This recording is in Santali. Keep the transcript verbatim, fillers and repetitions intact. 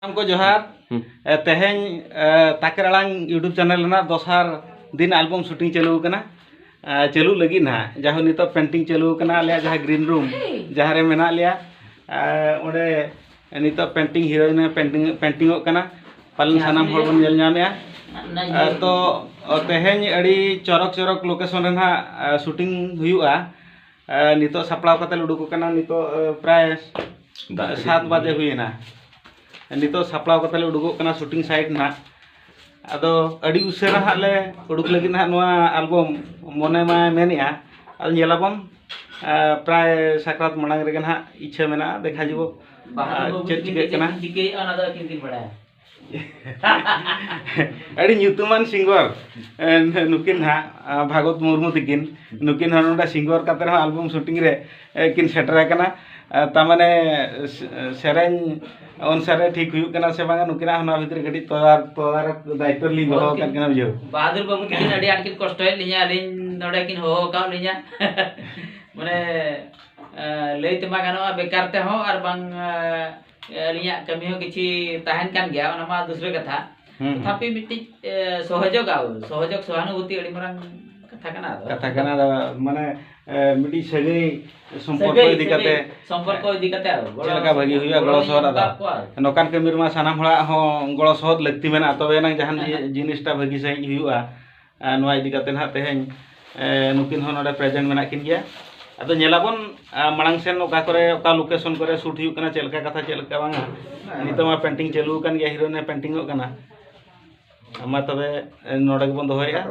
ᱥᱟᱱᱟᱢ ᱠᱚ ᱡᱚᱦᱟᱨ᱾ ᱦᱩᱸ᱾ ᱮ, ᱛᱮᱦᱮᱧ, ᱮ, ᱛᱟᱠᱮᱨ ᱟᱲᱟᱝ YouTube channel ᱨᱮᱱᱟᱜ ᱫᱚᱥᱟᱨ ᱫᱤᱱ ᱟᱞᱵᱚᱢ ᱥᱩᱴᱤᱝ ᱪᱟᱹᱞᱩ ᱟᱠᱟᱱᱟ᱾ ᱮ, ᱪᱟᱹᱞᱩᱜ ᱞᱟᱹᱜᱤᱫ ᱱᱟᱦᱟᱜ, ᱡᱟᱦᱟᱸ ᱱᱤᱛᱚᱜ ᱯᱮᱱᱴᱤᱝ ᱪᱟᱹᱞᱩ ᱟᱠᱟᱱᱟ ᱟᱞᱮᱭᱟᱜ ᱡᱟᱦᱟᱸ green room, ᱡᱟᱦᱟᱸ ᱨᱮ ᱢᱮᱱᱟᱜ ᱞᱮᱭᱟ, ᱮ, ᱚᱸᱰᱮ ᱱᱤᱛᱚᱜ ᱯᱮᱱᱴᱤᱝ ᱦᱤᱨᱳᱭᱤᱱ ᱯᱮᱱᱴᱤᱝ, ᱯᱮᱱᱴᱤᱝᱚᱜ ᱠᱟᱱᱟ᱾ ᱯᱟᱞᱮᱱ ᱥᱟᱱᱟᱢ ᱦᱚᱲ ᱵᱚᱱ ᱧᱮᱞ ᱧᱟᱢᱮᱜᱼᱟ᱾ ᱮ, ᱛᱚ, ᱚ, ᱛᱮᱦᱮᱧ ᱟᱹᱰᱤ ᱪᱚᱨᱚᱠ ᱪᱚᱨᱚᱠ location ᱨᱮ ᱱᱟᱦᱟᱜ, ᱮ, ᱥᱩᱴᱤᱝ ᱦᱩᱭᱩᱜᱼᱟ᱾ ᱮ, ᱱᱤᱛᱚᱜ ᱥᱟᱯᱲᱟᱣ ᱠᱟᱛᱮ ᱞᱮ ᱩᱰᱩᱠ ᱟᱠᱟᱱᱟ᱾ ᱱᱤᱛᱚᱜ, ᱮ, ᱯᱨᱟᱭ ᱫᱟᱜ ᱥᱟᱛ ᱵᱟᱡᱮ ᱦᱩᱭᱮᱱᱟ᱾ ᱱᱤᱛᱚᱜ ᱥᱟᱯᱲᱟᱣ ᱠᱟᱛᱮ ᱞᱮ ᱩᱰᱩᱠᱚᱜ ᱠᱟᱱᱟ ᱥᱩᱴᱤᱝ ᱥᱟᱭᱤᱴ ᱱᱟᱦᱟᱜ᱾ ᱟᱫᱚ ᱟᱹᱰᱤ ᱩᱥᱟᱹᱨᱟ ᱦᱟᱸᱜ ᱞᱮ ᱩᱰᱩᱠ ᱞᱟᱹᱜᱤᱫ ᱱᱟᱦᱟᱜ ᱱᱚᱣᱟ ᱟᱞᱵᱚᱢ, ᱢᱚᱱᱮ ᱢᱟᱭ ᱢᱮᱱᱮᱜᱼᱟ᱾ ᱟᱫᱚ ᱧᱮᱞᱟᱵᱚᱱ, ᱮ, ᱯᱨᱟᱭ ᱥᱟᱠᱨᱟᱛ ᱢᱟᱲᱟᱝ ᱨᱮᱜᱮ ᱱᱟᱦᱟᱜ ᱤᱪᱪᱷᱟᱹ ᱢᱮᱱᱟᱜᱼᱟ, ᱫᱮᱠᱷᱟ ᱡᱤᱵᱚ, ᱵᱟᱦᱟ ᱫᱚ ᱮ, ᱵᱟᱹᱵᱩ ᱪᱮᱫ ᱛᱟᱹᱠᱤᱱ ᱪᱤᱠᱟᱹᱜ ᱪᱮᱫ ᱠᱟᱱᱟ᱾ ᱠᱤᱱ ᱪᱤᱠᱟᱹᱭᱮᱫᱼᱟ, ᱚᱱᱟ ᱫᱚ ᱟᱹᱠᱤᱱ ᱠᱤᱱ ᱵᱟᱲᱟᱭᱟ᱾ ᱟᱹᱰᱤ ᱧᱩᱛᱩᱢᱟᱱ singer, ᱮ, ᱱᱩᱠᱤᱱ ᱦᱟᱸᱜ, ᱟ, ᱵᱷᱟᱜᱚᱛ ᱢᱩᱨᱢᱩ ᱛᱟᱹᱠᱤᱱ, ᱱᱩᱠᱤᱱ ᱦᱚᱸ ᱱᱚᱰᱮ singer ᱠᱟᱛᱮ ᱨᱮᱦᱚᱸ ᱟᱞᱵᱚᱢ ᱥᱩᱴᱤᱝ ᱨᱮ, ᱮ, ᱠᱤᱱ ᱥᱮᱴᱮᱨ ᱟᱠᱟᱱᱟ᱾ ᱮ, ᱛᱟᱨ ᱢᱟᱱᱮ, ᱥᱮ-, ᱥᱮᱨᱮᱧ ᱚᱱᱥᱟᱨ ᱨᱮ ᱴᱷᱤᱠ ᱦᱩᱭᱩᱜ ᱠᱟᱱᱟ ᱥᱮ ᱵᱟᱝᱟ, ᱱᱩᱠᱤᱱᱟᱜ ᱦᱚᱸ ᱱᱚᱣᱟ ᱵᱷᱤᱛᱨᱤ ᱠᱟᱹᱴᱤᱡ ᱛᱚᱫᱟᱨ-, ᱛᱚᱫᱟᱨᱚᱠ ᱫᱟᱭᱤᱛᱛᱚ ᱨᱮᱞᱤᱧ ᱫᱚᱦᱚ ᱟᱠᱟᱫ ᱠᱤᱱᱟ, ᱵᱩᱡᱷᱟᱹᱣ᱾ ᱵᱟᱦᱟᱫᱩᱨ ᱵᱟᱹᱵᱩ ᱛᱟᱹᱠᱤᱱ ᱟᱹᱰᱤ ᱟᱸᱴ ᱠᱤᱱ ᱠᱚᱥᱴᱚᱭᱮᱫ ᱞᱤᱧᱟ, ᱟᱹᱞᱤᱧ ᱱᱚᱰᱮ ᱠᱤᱱ ᱦᱚᱦᱚ ᱟᱠᱟᱫ ᱞᱤᱧᱟ᱾ ᱢᱟᱱᱮ, ᱮ, ᱞᱟᱹᱭ ᱛᱮᱢᱟ ᱜᱟᱱᱚᱜᱼᱟ ᱵᱮᱠᱟᱨ ᱛᱮᱦᱚᱸ ᱟᱨ ᱵᱟᱝ, ᱮ, ᱟᱹᱞᱤᱧᱟᱜ ᱠᱟᱹᱢᱤ ᱦᱚᱸ ᱠᱤᱪᱷᱤ ᱛᱟᱦᱮᱱ ᱠᱟᱱ ᱜᱮᱭᱟ, ᱚᱱᱟ ᱢᱟ ᱫᱩᱥᱨᱟᱹ ᱠᱟᱛᱷᱟ᱾ ᱦᱩᱸ, ᱦᱩᱸ᱾ ᱛᱚᱛᱷᱟᱯᱤ ᱢᱤᱫᱴᱤᱡ, ᱮ, ᱥᱚᱦᱚᱡᱳᱜᱽ ᱟᱣ-, ᱥᱚᱦᱚᱡᱳᱜᱽ ᱥᱚᱦᱟᱱᱩᱵᱷᱩᱛᱤ ᱟᱹᱰᱤ ᱢᱟᱨᱟᱝ ᱠᱟᱛᱷᱟ ᱠᱟᱱᱟ᱾ ᱟᱫᱚ ᱠᱟᱛᱷᱟ ᱠᱟᱱᱟ, ᱟᱫᱚ ᱢᱟᱱᱮ, ᱮ, ᱢᱤᱫᱴᱤᱡ ᱥᱟᱹᱜᱟᱹᱭ ᱥᱚᱢᱯᱚᱨᱠᱚ ᱥᱟᱹᱜᱟᱹᱭ, ᱤᱫᱤ ᱥᱟᱹᱜᱟᱹᱭ, ᱠᱟᱛᱮ, ᱥᱚᱢᱯᱚᱨᱠᱚ ᱤᱫᱤ ᱠᱟᱛᱮ ᱟᱨ ᱪᱮᱫ ᱞᱮᱠᱟ ᱵᱷᱟᱹᱜᱤ ᱦᱩᱭᱩᱜᱼᱟ, ᱜᱚᱲᱚ ᱜᱚᱲᱚᱧ ᱥᱚᱦᱚᱫ ᱮᱢ ᱟᱫᱚ᱾ ᱟᱠᱟᱫ ᱠᱚᱣᱟ᱾ ᱱᱚᱝᱠᱟᱱ ᱠᱟᱹᱢᱤ ᱨᱮᱢᱟ ᱥᱟᱱᱟᱢ ᱦᱚᱲᱟᱜ ᱦᱚᱸ ᱜᱚᱲᱚ ᱥᱚᱦᱚᱫ ᱞᱟᱹᱠᱛᱤ ᱢᱮᱱᱟᱜᱼᱟ, ᱛᱚᱵᱮ ᱮᱱᱟᱝ ᱡᱟᱦᱟᱱ ᱡᱤ-, ᱦᱮᱸ᱾ ᱡᱤᱱᱤᱥᱴᱟ ᱵᱷᱟᱹᱜᱤ ᱥᱟᱺᱦᱤᱡ ᱦᱩᱭᱩᱜᱼᱟ᱾ ᱟᱨ ᱱᱚᱣᱟ ᱤᱫᱤ ᱠᱟᱛᱮ ᱱᱟᱦᱟᱜ ᱛᱮᱦᱮᱧ, ᱮ, ᱱᱩᱠᱤᱱ ᱦᱚᱸ ᱱᱚᱰᱮ present ᱢᱮᱱᱟᱜ ᱠᱤᱱ ᱜᱮᱭᱟ᱾ ᱟᱫᱚ ᱧᱮᱞᱟᱵᱚᱱ, ᱟ, ᱢᱟᱲᱟᱝ ᱥᱮᱱ ᱚᱠᱟ ᱠᱚᱨᱮ, ᱚᱠᱟ location ᱠᱚᱨᱮ shoot ᱦᱩᱭᱩᱜ ᱠᱟᱱᱟ, ᱪᱮᱫ ᱞᱮᱠᱟ ᱠᱟᱛᱷᱟ, ᱪᱮᱫ ᱞᱮᱠᱟ ᱵᱟᱝᱟ᱾ ᱱᱤᱛᱚᱜ ᱢᱟ painting ᱪᱟᱹᱞᱩ ᱟᱠᱟᱱ ᱜᱮᱭᱟ, heroine ᱮ painting ᱚᱜ ᱠᱟᱱᱟ᱾ ᱢᱟ ᱛᱚᱵᱮ, ᱮ, ᱱᱚᱰᱮ ᱜᱮᱵᱚᱱ ᱫᱚᱦᱚᱭᱮᱫᱼᱟ᱾